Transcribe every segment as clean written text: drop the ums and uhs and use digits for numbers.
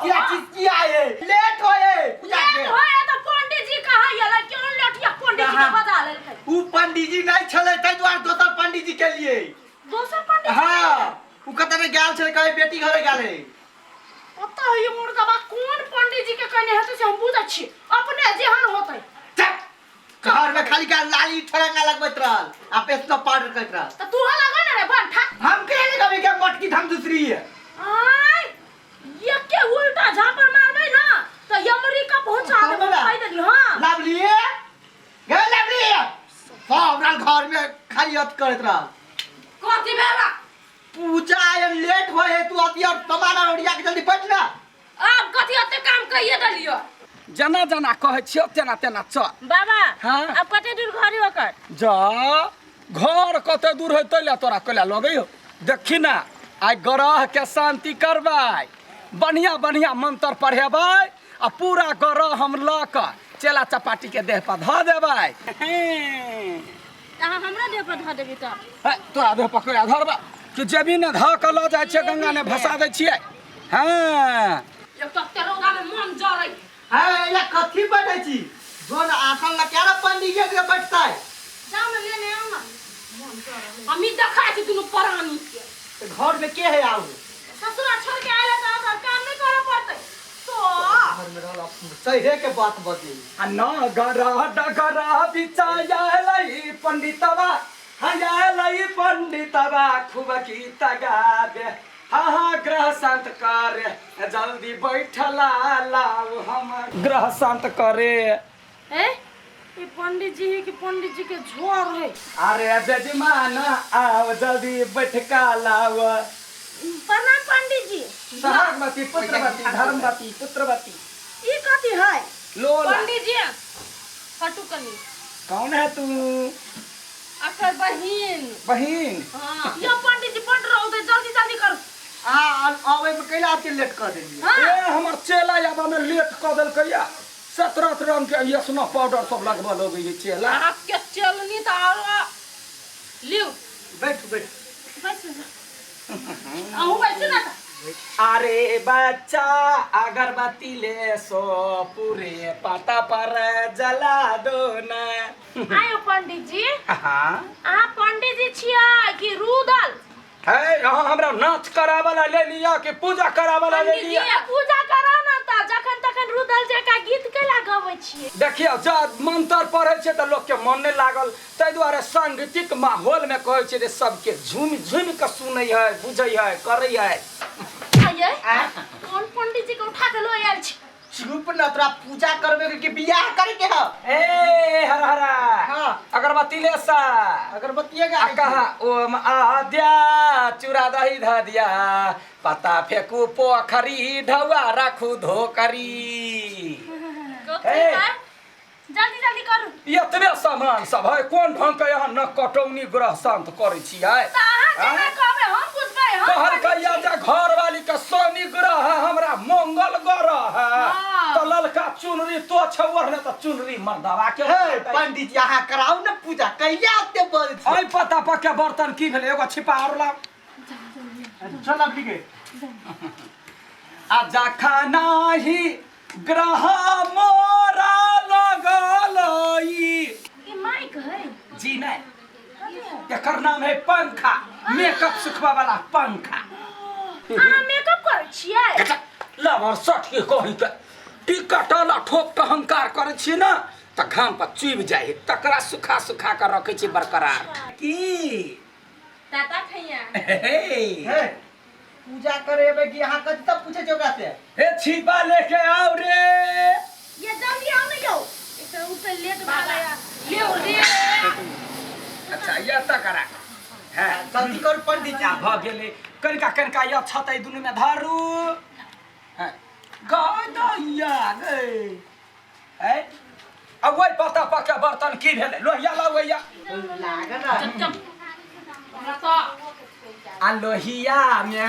क्या चीज किया है लेट होए पूजा के लेट होए तऽ पंडित जी कहाँ गेलै क्यों लेटिया पंडित जी के बजा लेलकै उ पंडित जी नहीं छलै ताहि दुआरे दोसर पंडित जी के लिए दोसर पंडित जी हाँ उ कतऽ ने गेल छलै कहे बेटी घरे गेल है ओतऽ ई मुर्गबा कोन पंडित जी के कहने हेतै से हम बुझै छी अपने जेहन होतै चल घर में खाली का लाली ठरंगा लगबैत रहल आ पेस्टो पाउडर करैत रहल तऽ तू लगा ने रे बंठा हम के नहीं कभी के मटकी हम दूसरी है आय एके उल्टा झापड़ मारबै ना तऽ अमेरिका पहुंचा देबै हमरा? कहि देली हां लाभ लिए गए लाभ लिए सब रंग घर में खाली अत करैत रहल कथी भेला पूजा आयल लेट होए है तू अति और सामान और ओरिया के जल्दी बैठ ना आब कथी ओते काम कहिए देलियो जेना जेना कहै छियौ तेना तेना चल बाबा हाँ। आब कते दूर घर ओकर जा घर कते दूर है तै तोरा कैला लगै हो देखी ना आइ ग्रह के शांति करबै बढ़िया बढ़िया मंत्र पढ़ेबै आ पूरा ग्रह हम लऽ कऽ चेला चपाटी के देह पर धऽ देबै अहाँ हमरा देह पर धऽ देबी तऽ है, तोरा देह पर कैला धरबै कि जेबी ने धऽ कऽ लऽ जाइ छियै गंगा ने भसा दै छियै हँ एक तो तेरे रौदा में मन जरै है या कथी बैठै छी जोन आसन लग के पंडित जी के बैठतै जाओ ना लेने आओ ना मन जरै हम ई देखा छी दुनू प्राणी के तऽ घर में के है आउ ससुरा छोड़ के आयल तऽ आब काम नहीं करे पड़तै तो घर में रहल सही के बात बदली आ नगर डगर बिचायलै पंडितवा हयालै पंडितवा खूब गीत गाबे हाँ हाँ ग्रह शांत करे जल्दी बैठला लाओ हम ग्रह शांत करे ए ई पंडित जी है कि पंडित जी के झोर है अरे जजमान आओ जल्दी बैठका लाओ प्रणाम पंडित जी सुहागवती पुत्रवती धर्मवती पुत्रवती ई कथी है लोला पंडित जी हटू कनी कौन है तू अकर बहिन बहिन हाँ यो पंडित जी बड रौद है जल्दी जल्दी करू आ आबै में कैला आके लेट कर देलियै हाँ ए हमर चेला आबऽ में लेट कऽ देलकै या सत्रह रंग के यसनो पाउडर सब लगबऽ लगै है चेला आपके चलनी तो आरो लिउ बैठ बैठ बैसू ना अहूँ बैसू ना तऽ। अरे बच्चा अगरबत्ती ले सो पूरे पाता पर जला दो ना आयो पंडित जी हाँ अहाँ पंडित जी छियै कि रुदल है यहाँ हमरा नाच करावला ले लिया कि पूजा करावला ले पंडित जी लिया पूजा कराउ ने तऽ जखन तखन रुदल जकाँ गीत कैला गबै छियै देखियौ जब मंत्र पढ़ै छै तऽ लोकके मन नहि लागल ताहि दुआरे सांगीतिक माहौलमे कहै छै जे सबके झूमि झूमि कऽ सुनै है बुझै है करै है आइए कोन पंडित जी के उठा के लऽ आयल छी चुप न तोरा पूजा करबे के कि बियाह करे के ह ए हर हरा हाँ। अगरबत्ती ले सा अगरबत्ती आ कहा ओम आद्या चूड़ा दही ध दिया पता फेकू पोखरी ढौआ राखू धोकरी कथी है? जल्दी जल्दी करू एतबे सामान सब है कोन ढंग के यहाँ न कटौनी ग्रह शांत करै छियै तऽ अहाँ जेना कहबै हम बुझबै हम कहलकै या जे घर वाली के शनि ग्रह है हमरा मंगल ग्रह है हाँ। तऽ ललका चुनरी तो छौ ओढ़ने तऽ चुनरी मर्दवा के हे पंडित जी अहाँ कराउ ने पूजा कहिया ओते बजै छी एहि पता पक्के बर्तन की भेलै एगो छिपा आओर लाउ चल अब लिखे आ जखना ही ग्रह मोरा लगल ई ई माइक है जी नहीं एकर नाम है पंखा मेकअप सुखवा वाला पंखा अहाँ मेकअप करै छियै लवर सठ के कही के टिकट वाला ठोक के हंकार करै छी ना तऽ घाम पर चुबि जाइ है तकरा सुखा सुखा के रखै छी बरकरार की ताता खैया हे हे पूजा करे एबै कि अहाँ कथी तब पूछे छै ओकरा से हे छिपा लेके आओ रे ये जल्दी आओ ना यौ एक तो ऊपर लेट भऽ गया ले रे अच्छा ये तकरा है जल्दी करू पंडित जी आ भऽ गेलै कनिका कनिका यह छतै दुनूमे धरू हैं, गाय दैया गै हैं आ ओहि पता पके बर्तन की भेलै लोहिया लाउ भैया लागल ना चुप चुप हमरा तो आ लोहिया में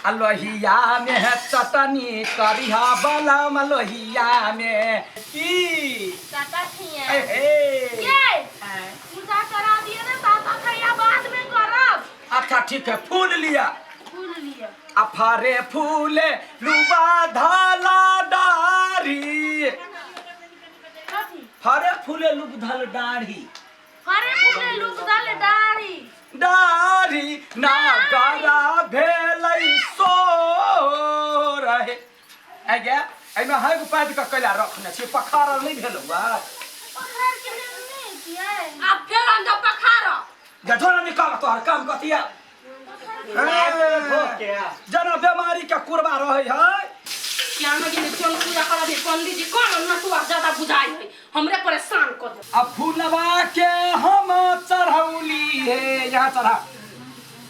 आ लोहिया में चटनी करिहा बलम लोहिया में की ताता खैया ए हे ये पूजा करा दिए ना ताता खैया बाद में करब अच्छा ठीक है फूल लिया फूल लिया आ फरे फूले लुबा धाला डारी। कथी? फरे फूले लुबधल डाढ़ी। फरे फूले लुबधल डाढ़ी। डाढ़ी ना गरा भेलै सो रहे। आइ गे, एहिमे हग पादि कऽ कैला रखने छी, पखारल नहि भेलौ आ? पखार के नहि छियै। आब फेर हम जब पखार जा झोरा निकाल, तोहर काम कथी है? जेना बेमारी के कुरबा रहै है। क्या में गेले चल पूजा करबे पंडित जी कौन नटुआ ज्यादा बुझाई है, हमरे परेशान कर दे। आ फूलवा के हम चढ़ौली हे, यहाँ चढ़ा।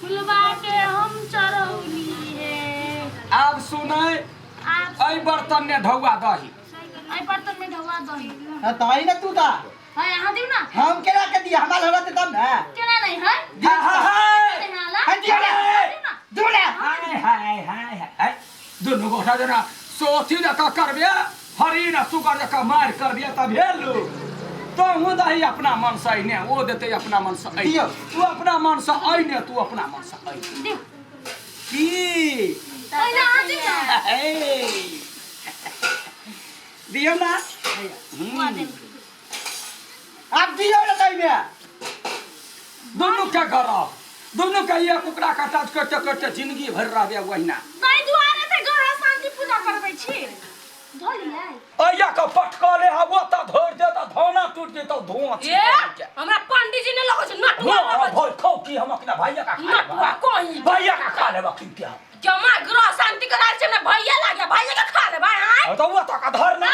फुलवा के हम चढ़ौली हे। आब सुनै, आब एहि बर्तन में ढौआ दही। एहि बर्तन में ढौआ दही। हाँ, तो आई ना तू दा। है यहाँ दिउ ना। हम केना के दिया, हमार रहते तब ना। केना नहीं है? हाय हाय नहीं हाला। हाय, दियो ना। दिउ ना। दियो ना। हाय हाय हाय हाय, दुनू गोटा जेना सोथी जकाँ करबे, हरिण आ सुगर जकाँ मारि करबे तऽ भेलू। तोहूँ दही अपना मन से अइने, ओ देतै अपना मन से अइने। दियौ। तू अपना मन से अइने, तू अपना मन से अइने। दिउ। की? पहिने अहाँ दिउ ना। हे, दियौ ना। हुआ देब। अब दियो ना तई में। दुनू के गरह, दुनू के एक ओकरा के टच करते करते जिंदगी भरि रहबे ओहिना। ताहि दुआरे तऽ ग्रह शान्ति पूजा करबै छी। धोलियै। अइया के पटकले हा, ओ तऽ धरि दे तऽ धौना टूट जेतौ, धुआं ए, हमरा पंडित जी नहि लगै छै नटुआ लगै छै। भोज खाउ की हम अपना भैया का खा लेबै। नटुआ कहीं। भैया का खा लेबै की क्या? जमा ग्रह शान्ति करायल छै ने भैया लागे, भैया के खा लेबै आय। तऽ ओ तऽ धर ना।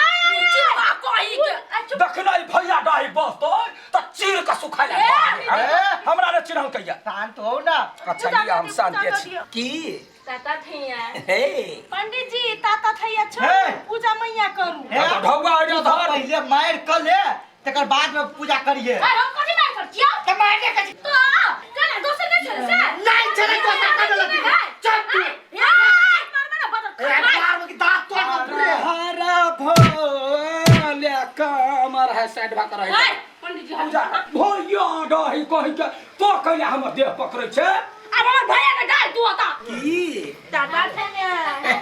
चिरवा कहीं के। देखना ई भैया डाही बसतौ तऽ चीर के सुखाय ए, लागतौ। हमरा ने चिन्हल कहिया। शांत हो ना। अच्छा पूजा लिअ, हम कर दियौ, शान्त पूजा कर छी। दियौ। की? ताता थैया। हे। पंडित जी ताता थैया छोड़ू, हे। पूजा मैया करू। हे। तऽ ढौआ ओहिना धर। पहिले मार क ले, तकर बाद में पूजा करिए। अरे हम कथी मार कर किया? त मारने के तो चल दोसर नहीं चले से। नहीं चले, दोसर कर लगी। चल तू। ए, मार में दांत तोड़ दे पूरे। हरा भोले कमर है साइड भा कर रहे। पंडित जी पूजा भैया डही कहि के तो कैला हमर देह पकड़ै छै। अब हमर भैया के डाल तू होता। की? ताता थैया।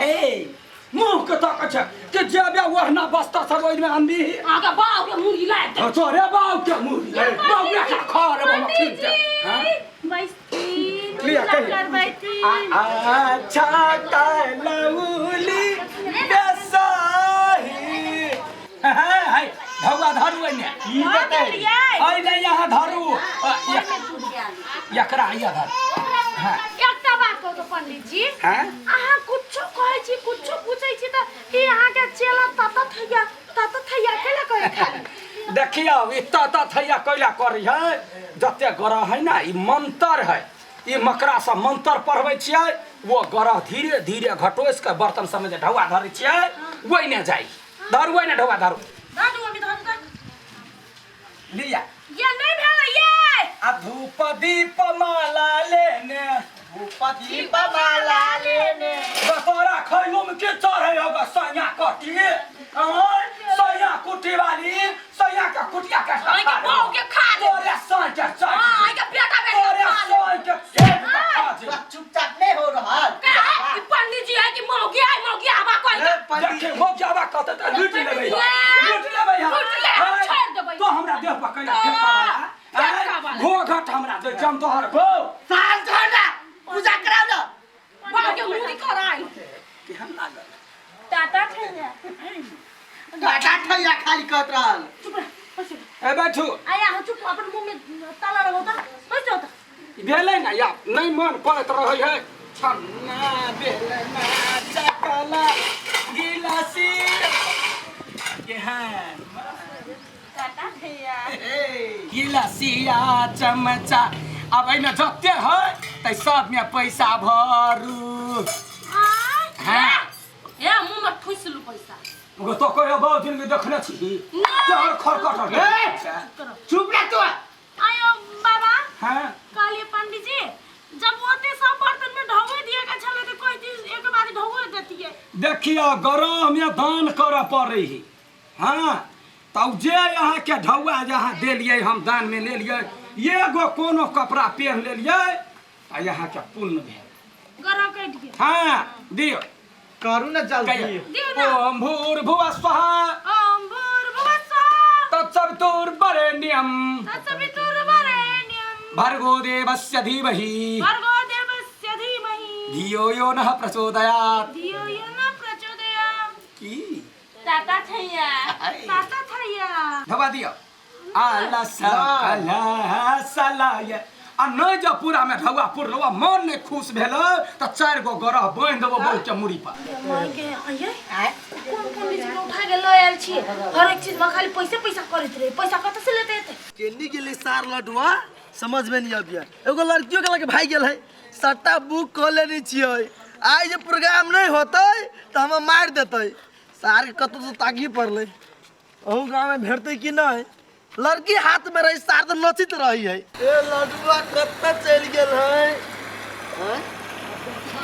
हे, मुँह के ताकै छै कि जेबे ओढ़ना बस्ता सब ओहिमे आनबी। आगा बाप के मुंह हिला दे। तोरे बाप के मुँह, बाप के खा रे बाबा ठीक छै। हाँ? बैसथिन, लिअ, पूजा कहियौ। करबैथिन। अच्छा कलौली बेसाही। हे हे, भगवा धरू एने। की भऽ देतै? गेलियै? एने यहाँ धरू। ओहिमे टूट गेल। एकरा यहाँ धरू। हाँ। एकटा बात कहू तऽ पंडित जी, हाँ? अहाँ कुछो कहै छी, कुछो पूछै छी तऽ ई अहाँके चेला ताता थैया ताता थैया केला कहै खाली? देखियौ, ई ताता थैया कैला करै है, जते ग्रह है ना ई मंत्र है, ई मकरा से मंत्र पढ़बै छियै, वो ग्रह धीरे धीरे घटोस के बर्तन सबमे जे ढौआ धरै छियै ओहिने जाइ। धरू ओहिने ढौआ धरू। धरू अभी धरू धरू। लिया। ये नहीं भेलै ये। आ धूप दीप माला लेने। धूप दीप माला लेने। तोरा खैलो में के चढ़े होगा सैया कटी? आय सैया कुटी वाली, सैया के कुटिया के आइ के बहू के खा ले। तोरे सैया के चढ़। हाँ, आइ के बेटा बेटी के तोरे खा ले। सैया के चढ़ के खा जे। तोरा चुपचाप नहीं हो रहल। का है? ई पंडित जी है कि मौगी है? मौगी आबा कोई ए, पंडित देखी हो जाबा कहते त लूट लेबै हम। लूट लेबै हम। लूट ले, हम आय, छोड़ देबै। तो हमरा देह पर कैला तो, फेंका वाला। फेंका आय, वाला। घोघट हमरा दे, जम तोहर गो। शांत हो ना, पूजा कराओ ना। बाप के मुंह कराई। केहन लागल? ताता ठैया। टाटा ठैया खाली कहत रहल। चुप रह, बैस जा। ए बैठू। आया हाँ चुप, अपन मुंह में ताला लगाओ ता, बैस जाओ ता। भेलै ना या नहीं मन पड़ैत रहै है। छन्ना बेलना चकला गिलासी केहन? ताता ठैया। गिलासिया चमचा। आब एहिमे जते है तै सबमे पैसा भरू। हाँ। ए मुंह में ठुस लू पैसा। मगर तो कहियो बहुत दिन में देखने छी। नहीं। तोहर खरकट ए, चुप रह तू। आयो बाबा। हाँ। कहलिए पंडित जी, जब ओते सब बर्तन में ढौए दिए के छले तो कोई चीज एक बार ढौए देतिए। देखियो गरह में दान करऽ पड़ै है। हाँ, तब जे अहाँके ढौआ जहाँ देलियै हम दान में लेलियै, एगो कोनो कपड़ा पेन्ह लेलियै आ अहाँके पुण्य भेल। गरह कटि गेल। हाँ दियो। करू ना जल्दी। कहियो। दियो ना। ओम भूर्भुवः स्वः ओम भूर्भुवः स्वः तत्सवितुर्वरेण्यं तत्सवितुर्वरेण्यं भर्गो देवस्य धीमहि भर्गो देवस्य धीमहि धियो यो नः प्रचोदयात्। धियो यो न प्रचोदयात्। की ताता थैया, ताता थैया। धवा दियो। आला सकला सलाय आ नहीं जब पूरा में ढौआ पुरलो आ मन नहीं खुश भेल त चारि गो गरह बांधि देबो बहू के मुड़ी पर। माय के आये कोन पंडित जी के उठा के लऽ आयल छी? हर एक चीज में खाली पैसे पैसा करैत रहे, पैसा कतऽ से लेते एते? केनी गेलै सार लडुआ समझ में नहीं आबिया। एगो लड़कियों के लगे भाग गेल है, सट्टा बुक कऽ लेने छियै। आइ जे प्रोग्राम नहीं होतै तऽ हमरा मारि देतै। सार के कतौ से ताकि पड़लै, अहू गाँव में भेटतै कि नहीं? लड़की हाथ में रही सार तऽ नचित रही है। ए लडुआ कतऽ चलि गेल है? हैं?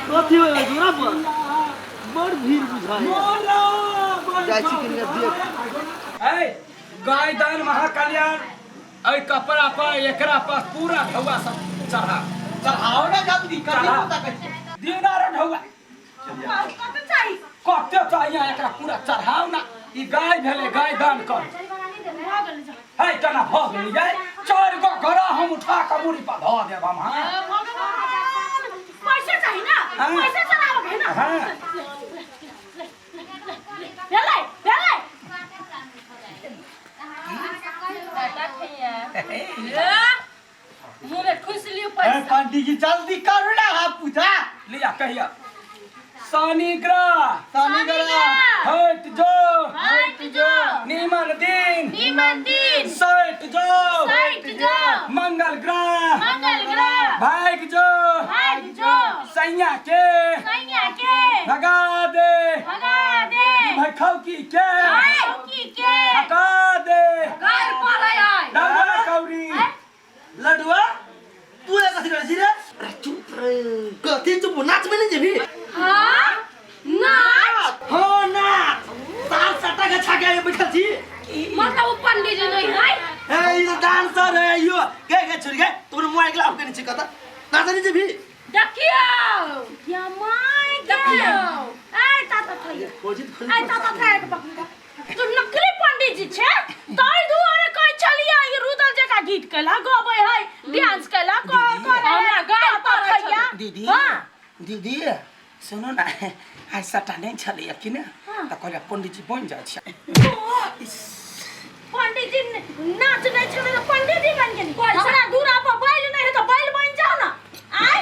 कथी होय है दूरा पर? बड़ भीड़ बुझाइ जाइ छी किनका देख। ऐ गाय दान महाकल्याण ऐ कपड़ा पर एकरा पर पूरा ढौआ सब चढ़ा चढ़ाओ ना जल्दी, कथी चढ़ा। पता कथी? दियौ ना रे ढौआ। कतऽ चाही? कते चाहिए एकरा पूरा चढ़ाओ ना। ई गाय भेलै गाय दान कर। भऽ गेलै जा। है केना भऽ गेलै यै? चारि गो गरह हम उठा कऽ मुड़ी पर धऽ देब हम। हाँ भगवान, पैसा चाही ना? हाँ। पैसा चढ़ाबऽ के है ना? हाँ। भेलै भेलै। मुँह में ठुस लियो पैसा। पंडित जी जल्दी करू ना हाँ पूजा। लिया कहिया शनि ग्रह शनि ग्रह हट जो हट जो नीमन दिन नीमन दिन सट जो सट जो मंगल ग्रह मंगल ग्रह भाग जो भाग जो सैया के सैया के भगा दे भगा दे भखौकी के भखौकी के हटा दे घर पर आय दादा कौरी। लडुआ तू एक कथी करै छी रे? अरे चुप रे, कथी चुप? नाच में नहीं जेबही? हाँ नाच। हाँ नाच। सार सट्टा के छा के बैठल छी। मतलब वो पंडित जी नहीं है? ए ई तो डांसर है यो। गे गे छोड़ गे, तोर मोबाइल के ऑफ करने छी कत। नाच नहीं जेबही? देखियो या my के। देखियो। ए ताता थैया, खोजित खोजित। ए ताता थैया के पकड़। तू नकली पंडित जी छे तै दुआरे कहै छलियै ई रुदल जकाँ गीत कैला गबै है, डांस कैला कर कर हमरा गाय ताता पड़ै थैया। दीदी हाँ दीदी सुनू ना, आइ सट्टा नहीं छलैया कि ने तऽ कहलियै पंडित जी बनि जाइ छै। पंडित जी नाच नै छलै तऽ पंडित जी बनि गेली। हमरा दूरा पर बैल नै है तऽ बैल बनि जाउ ना। आय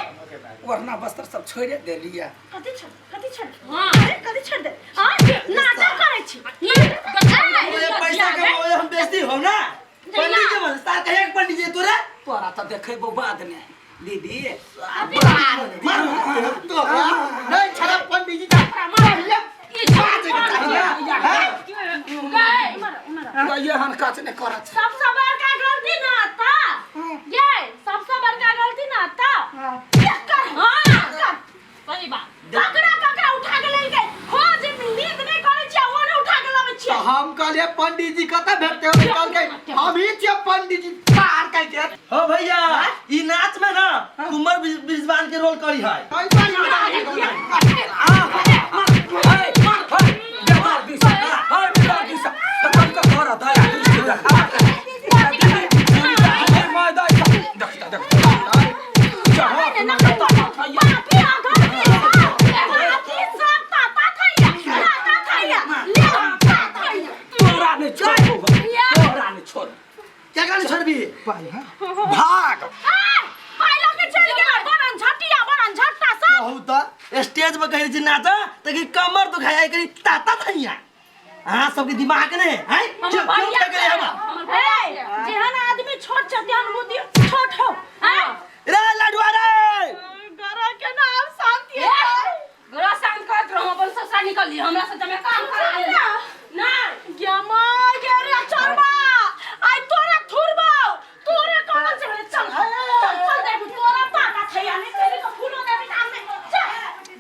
ओढ़ना बस्तर सब छोड़ि देलियै। कथी छोड़, कथी छोड़? हाँ। अरे कथी छोड़ दे? हाँ नाटक करै छी। ओए पैसा कमाओ हम बेइज्जती हो ना। पंडित जी बोल सार कहे पंडित जी तोरा तोरा तऽ देखेबो बाद में दीदी। मार तो नहीं छड़ा पंडित जी का पहले ई गए ये हन काच नहीं करत। सबसे बड़का गलती ना आता ये, सबसे बड़का गलती ना आता कर। हाँ कर। सही बात। ककरा ककरा उठा के लेल के खोज नींद नहीं करै छियै, ओ ने उठा के लाबै छियै। हम कहलिए पंडित जी कतऽ भेटतै? हम कहलकै हम ही छियै पंडित जी पार कहि के। हो भैया ई नाच में ना कुंवर ब्रिजवान के रोल करी है। पापी अधर्मी पापी सब ताता थैया, ताता थैया ले ताता थैया। तोरा नहीं छोड़बो, तोरा नहीं छोड़। क्या करने छोड़बी? भाग। ए पाइलो के चल गेला बनन झटिया बनन झट्टा सब। कहू त स्टेज पर कहै छी नाच त कि कमर दुखाय करी ताता थैया। अहाँ सबके दिमाग ने है? हमर क्यों भैया फेंक रहे हम? हमर ए भैया जेहन आदमी छोट छ तेहन बुद्धि छोट हो। हाँ। रे लडुआ रे गरा के नाम शांति है। गोरा शांत करत रहो, अपन ससुरा निकल ली हमरा से जमे का।